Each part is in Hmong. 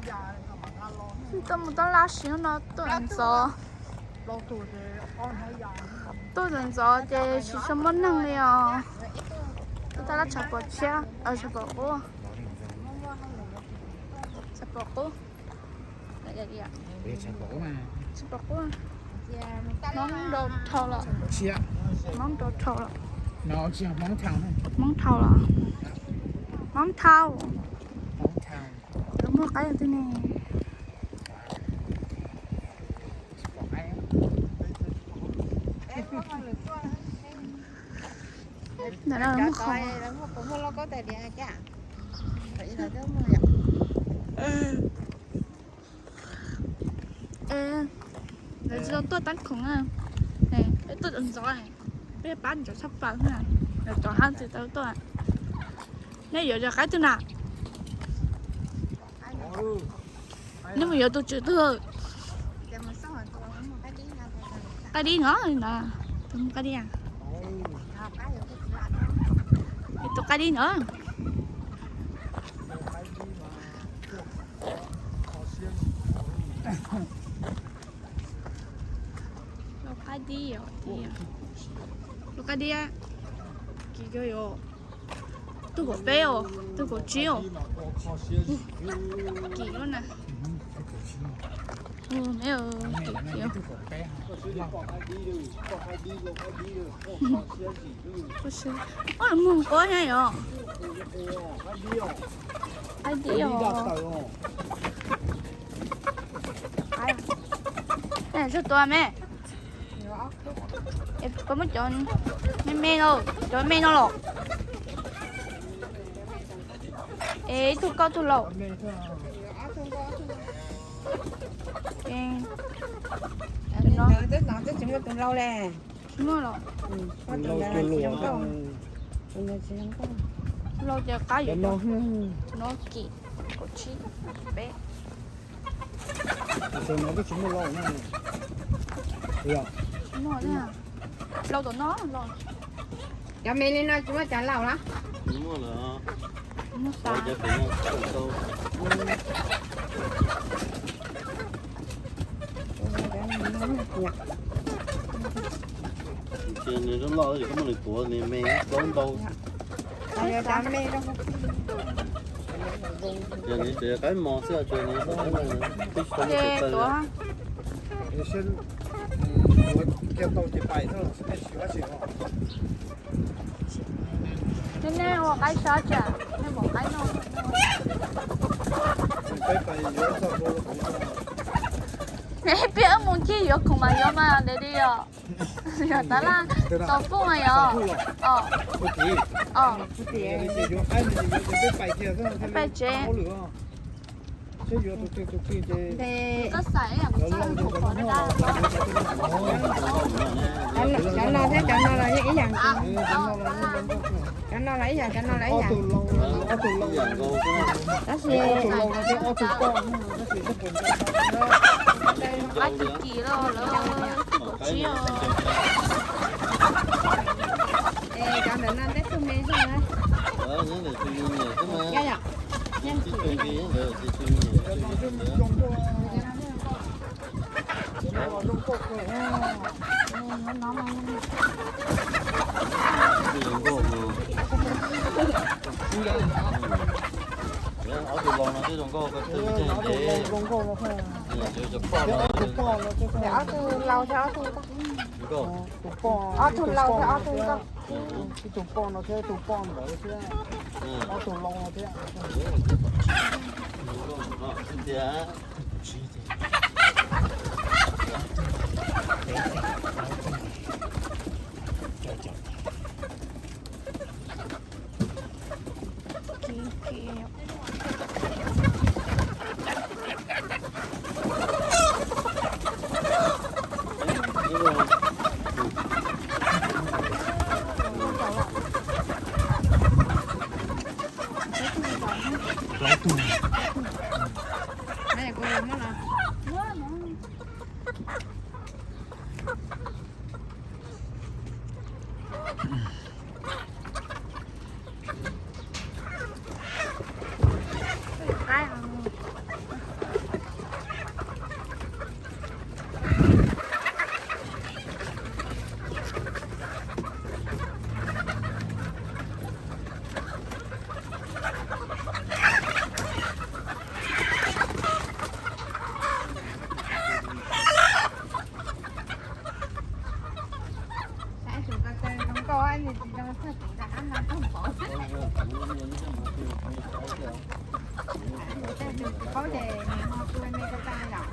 Tuaj mus tab laj siv no tuaj ntxov. Tuaj ntxov ntxov ces tsis tshua muaj neeg li os. Tuaj tab laj tshav puam tshiab, tshav puam qub. Tshav puam qub. Tshav puam qub. Hmoob rau dhau los. Hmoob rau dhau los. Hmoob dhau los. Hmoob dhau. Muaj qaib twg ne? Ntawm no muaj qhov. Lawv tsis tau tuaj tab khoom na. Peb tuaj ntxov ntxov, peb pab ntxov tshaj plaws na. Lawv cov hab tsis tau tuaj. Nej yuav cov qaib twg na? Nej mus yuav tus tswv twg? Qaib dib no na, tus qaib dib. Tus qaib dib no. Lub qaib dib, lub qaib dib. Kim yog, tus kaum peb os, tus kaum tsib os. Kim lub na. Ub, mus quab thiab yom. Qaib dib os. Tsuag tua me. Koj muab cov me me no, cov me no los. Es ib tug koj tug laus. Tsis muaj los. Laus ces qab yuav no kim kaum tsib peb. Tsis muaj li. Laus tom no los. Cov me li no tsis muaj cov laus los? Tsis muaj lawm. Tsis muaj xav. Ces nws loj loj ces koj muab nws tuav, nws me plaub ntau. Ces nws tseem qaib mos xwb, ces nws twb tsis tau muaj tes taw. Nej, nej ua qaib sab tsi, nej pom qaib no. Peb mus ncig yuav khoom mas yuav mas ntev li os. Yog tab laj tau poj yog. Peb tsev. Cov no thiab cov no los yeej ib yam. Cov no los ib yam, cov no los ib yam. Tab sis qab kim kim los lawm. Cov ntawm no tej tug me zog na. Yog yom. Ob tug laus no twb zoo nkauj, ko tw ces ob tug laus thiab ob tug nkauj. Ob tug laus thiab ob tug nkauj. Ib tug poj no thiab ib tug poj ntawd thiab. Ob tug laus no thiab. Kuv yuav Paub ces nws ho tu me ko tag yom.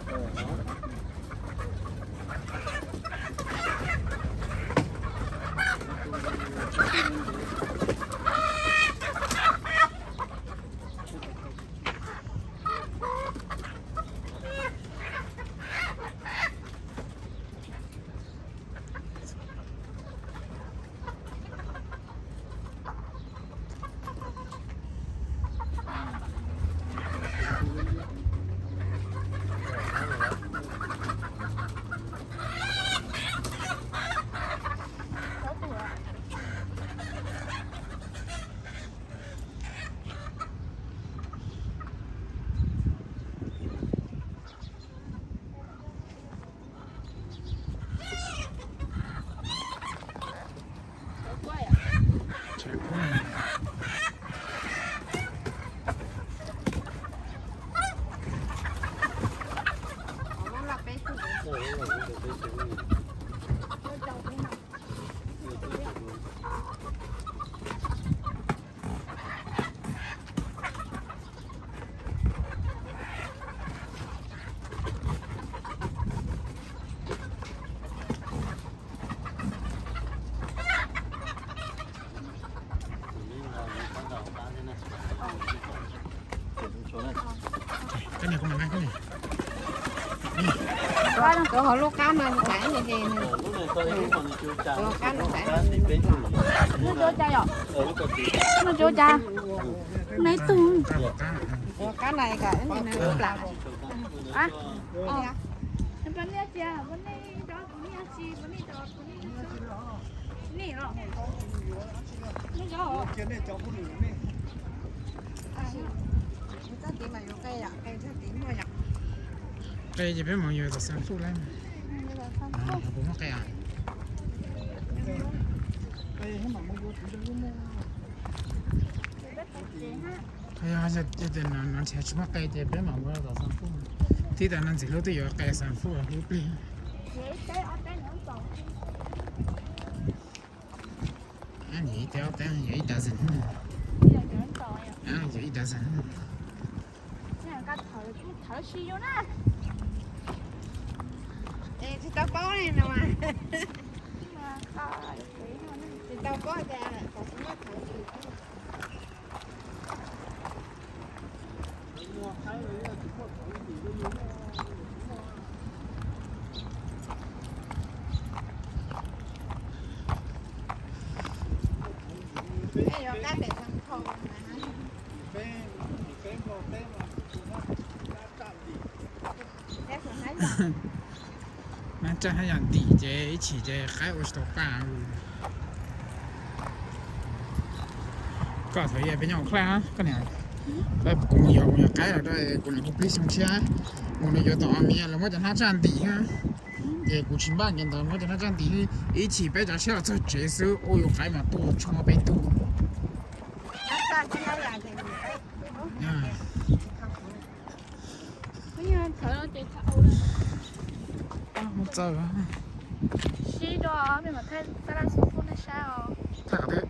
Koj niam, koj mam nqa koj niam. Koj no kov hauv lub qab no txais ne he. Lub qab no txais. Muaj cov cas yom? Muaj cov cas? Neb tug. Qab no kom nws plam. Qe ces peb mam yuav tom xas fuj lawm. Puas muaj qe? Yog tias no nrhiav tsis muaj qe ces peb mam mus tom xas fuj. Thiab tas no ntxim hlub twb yuav qe xas fuj hlub plig. Ib teb ob teb, yuav ib dozen. Yuav ib dozen. Tsis tau paub li no mas. Tsis tau paub tias kom tsis muaj thaum. Nab tsaj haj yam ntim ces ib chim ces qaib ua tsis tau qaj. Koj thaum ub peb nyob hauv Claj, koj niam, kuv mus yuav, mus yuav qaib los rau kuv niam hu plig xyoo tshiab, mus nws yuav tom Miv los muab cov nab tsaj ntim na. Ces kuv tsis npaj nkees ntawd muab cov nab tsaj ntim, ib chim peb tsav tsheb los txog tsev xwb ua yus qaib mas tuaj tsis muaj peb tug. Mus txawj. Thaj kom twb